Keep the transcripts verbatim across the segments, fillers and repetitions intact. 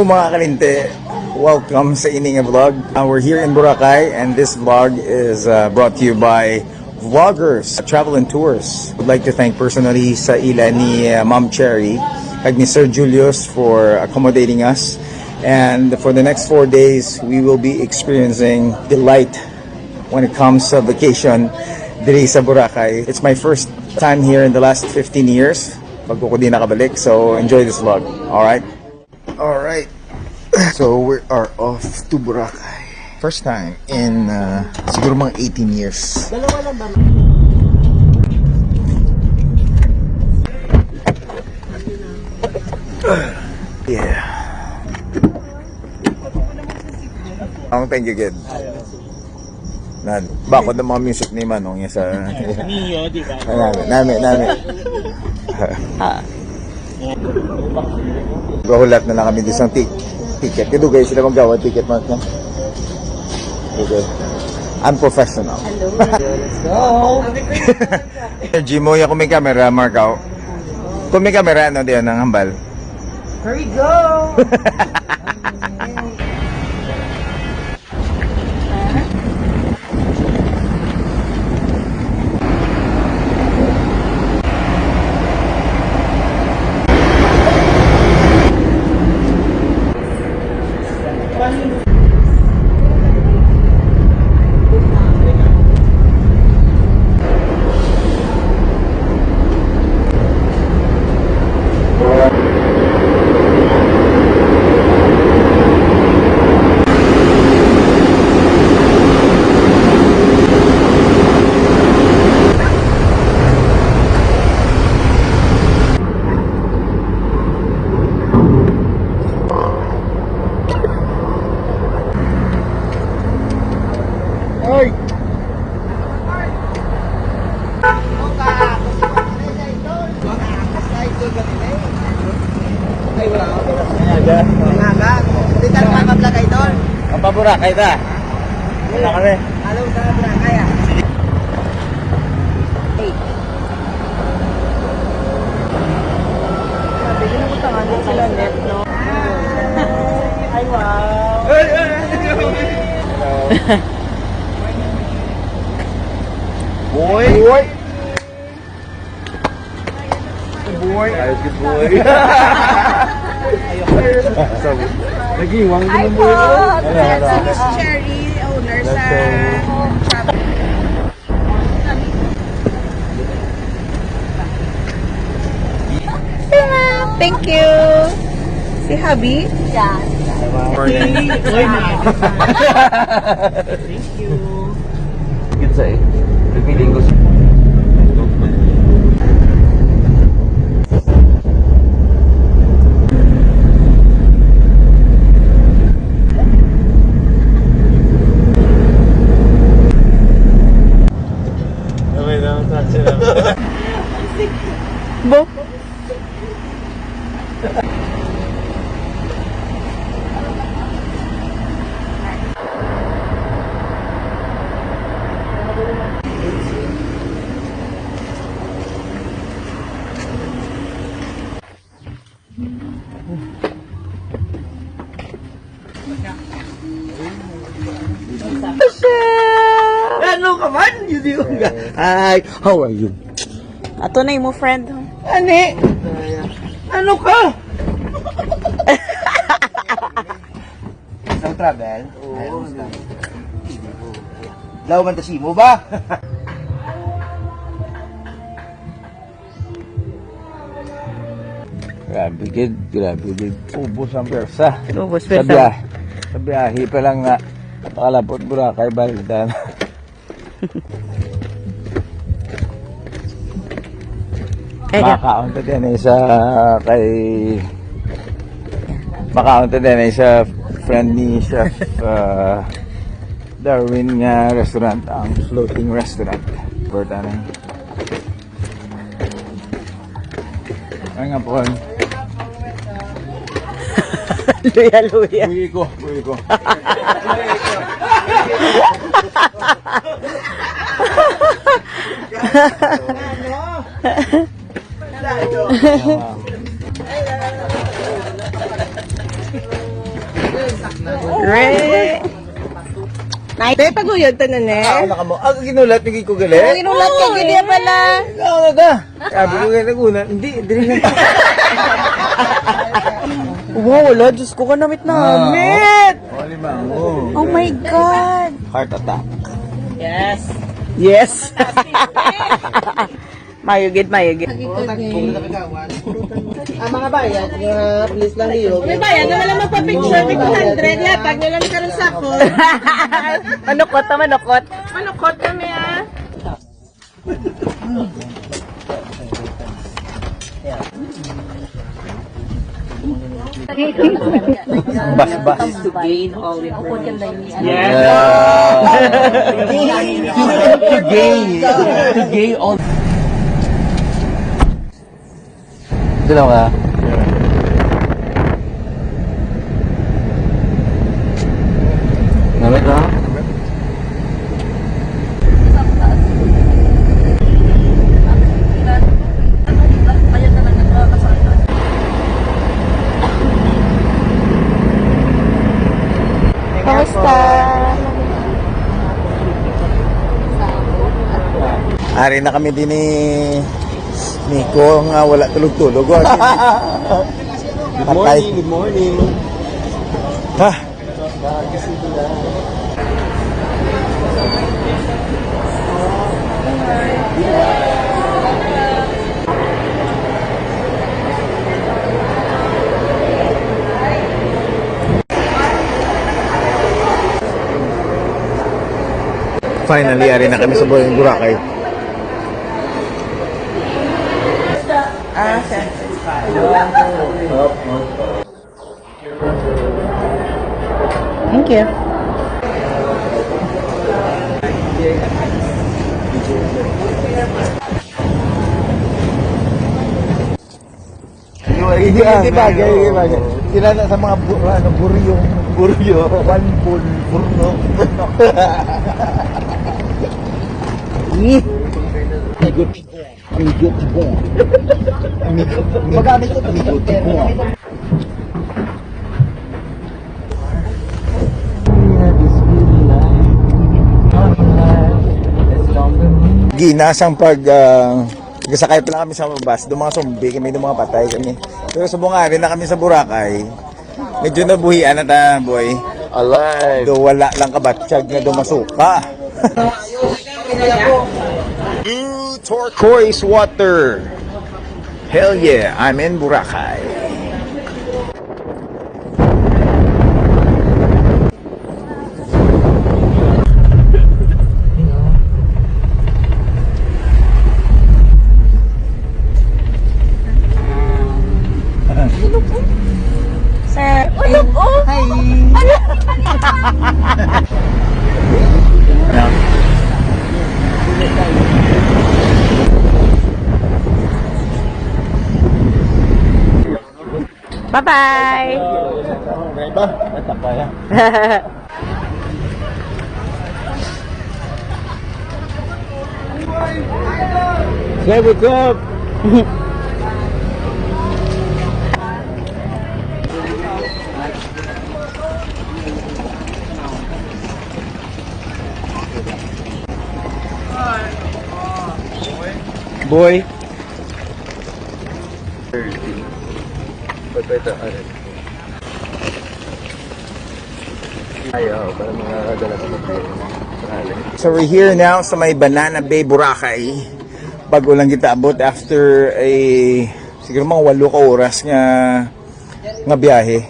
Mga kalinte, welcome sa ini nga vlog. Uh, we're here in Boracay, and this vlog is uh, brought to you by Vloggers Travel and Tours. I'd like to thank personally sa ila ni uh, Ma'am Cherry kag ni Sir Julius for accommodating us. And for the next four days, we will be experiencing delight when it comes sa vacation diri sa Boracay. It's my first time here in the last fifteen years. Bago ko di nakabalik, so enjoy this vlog. All right? All right. So we are off to Boracay. First time in uh, siguro mga eighteen years. Dalawa lang ba? Yeah. Ang thank you, kid. Nan, bako na mga music ni Manong, yung sa Neo, di ba? Nami, nami, nami. Gahulat na lang kami di sang ti- ticket. Kadugay sila maggawa ticket, Mark, no? Okay. Unprofessional. Hello. Let's go. Jimo, ya ko may camera, Mark, aw. Kung may camera, ano diyan ang hambal? Here we go. Ay! Ay, wala ako. Nangaga. Dito ang mga vlog, idol. Ang paboracay ta. Wala kami. Hello, sa Boracay, ah. Hey. Sabi, ginubutangan din sila net, no? Ay, wow. Boy! Boy! Boy! Ayos, good boy! Nag-iwang din ang boy. Hi po! Hello, hello. Si Miss Cherry, owner sa Travel. Thank you. Si hubby? Yeah. Morning. Thank you. Good sa eh. Repeating ko sa Okay, dapat sa sila. Bo? Ano ka man? Yun yung... Hi, how are you? Ato na imo friend. Ani? Ano ka? Sa travel? Oo. Ay, kamusta? Daw man ta simo ba? Grabe gid, grabe gid. Ubos ang pwersa. Ubos sa pwersa. Biyahe, sa biyahe pa lang na makalabot Boracay, balda na. Kaya makaon ta din eh sa kay makaon ta din eh sa friend ni Chef uh, Darwin nga restaurant, ang floating restaurant. Porta na. Ay nga po. Luya, luya. Buhi ko, buhi ko. Re. Nay, te, paguyod to na, ne? Ah, wala ka mo. Ah, ginulat ni ko gali? Oo, ginulat ka, gid niya pala. Ano ka? Sabi ko kay naguna, hindi, dili na. Wow, wala, Diyos ko, kanamit-namit. Ah, oh. Oh, di ba? Oh. Oh my God. Heart attack. Yes. Yes. Mayo gid, mayo gid. Ang mga bayad, nga, please lang, Leo. May bayad na wala magpa-picture, may two hundred, latag nyo lang karon sa ako. Manukot na manukot. Manukot kami, ah. Basbas. To gain all information. Yeah. To gain, to gain all. Dilaw ka. Namit, ha? Kamusta? Ari na kami din ni Nico nga wala tulog-tulog, oh. Good morning, good morning. Ha? Finally, ari na kami sa Boracay. Ah, sir. Thank you. Hindi, hindi bagay, hindi bagay. Sila na sa mga bu-, ano, buryong. Buryo. One ball. Burno. Ih. Igot. Ang guilty boy. Ang guilty boy. Magamit ko, ang guilty boy. Ginasang pag, ah, gasakay pa lang kami sa bus, do mga zombie kami, do mga patay kami. Pero sa bungari na kami sa Boracay, medyo nabuhian na ta, boy. Alive. Do wala lang kabatsyag nga do masuka. Blue turquoise water. Hell yeah, I'm in Boracay. Sir, ulog, oh. Hi. Ano? Bye-bye. May iba? Ay, tapaya. Sir, what's up? Boy. Thirty. Pagkita, ano? Ayaw, para makadala ka mag-, pangalan. So we're here now sa may Banana Bay, Boracay. Bago lang kita abot after a, siguro mga walo ka oras nga, nga biyahe.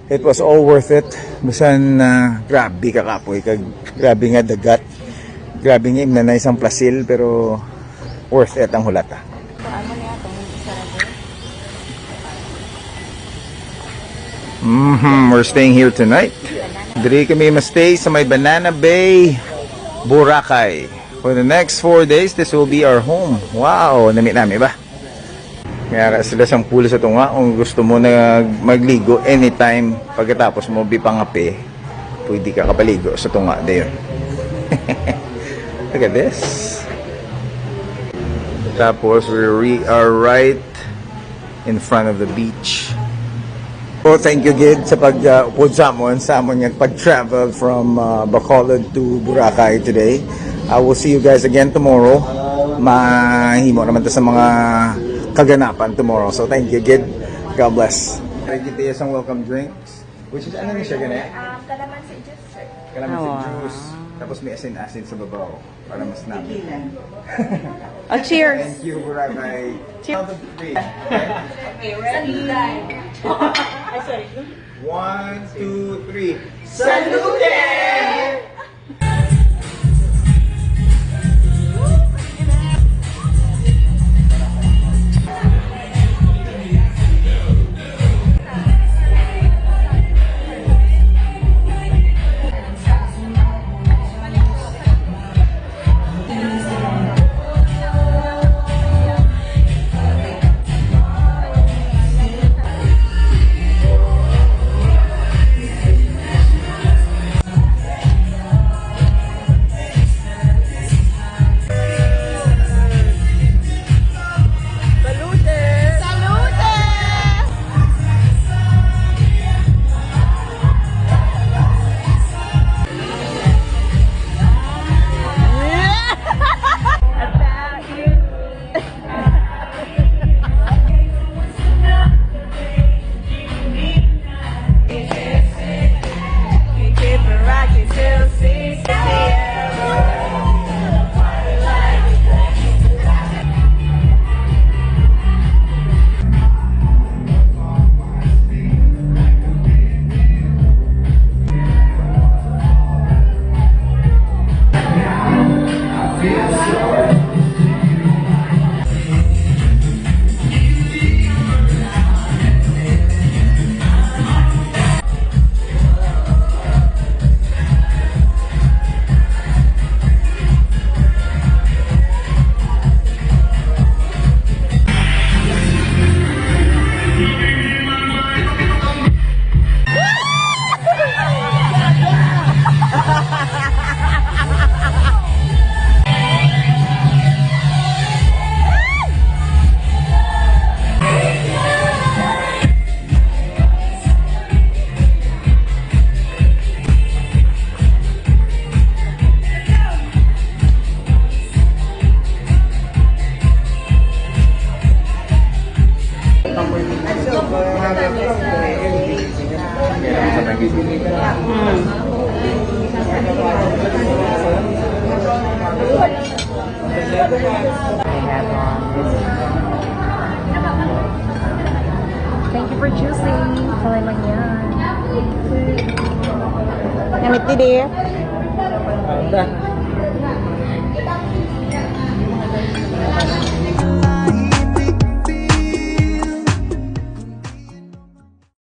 It was all worth it. Bisan, ah, grabe ka kapoy, kag grabe nga dagat. Grabe nga imnanay sang plasil, pero worth it ang hulata. Mhm, we're staying here tonight. Diri kami ma-stay sa may Banana Bay, Boracay. For the next four days, this will be our home. Wow, nami-nami ba? May ara sila sang pool sa tunga. Kung gusto mo na magligo anytime pagkatapos mo bipangape, pwede ka kapaligo sa tunga dayon. Look at this. Tapos we re-, are right in front of the beach. So, thank you gid sa pag-upod sa amon, sa amon nga pag-travel from uh, Bacolod to Boracay today. I will see you guys again tomorrow. Mahimo naman ta sa mga kaganapan tomorrow. So, thank you gid. God bless. Thank you, Tia, sa welcome drinks. Which is, ano ni siya gani? Um, calamansi juice, sir. Calamansi juice. Tapos may asin-asin sa babaw para mas nami. Oh, cheers. Thank you, Boracay. Cheers. Count of three. Okay, ready? Ay, sorry. One, two, three. Salute! Salute! Salute! Thank you for choosing Kalaymanyan. Namit, didi.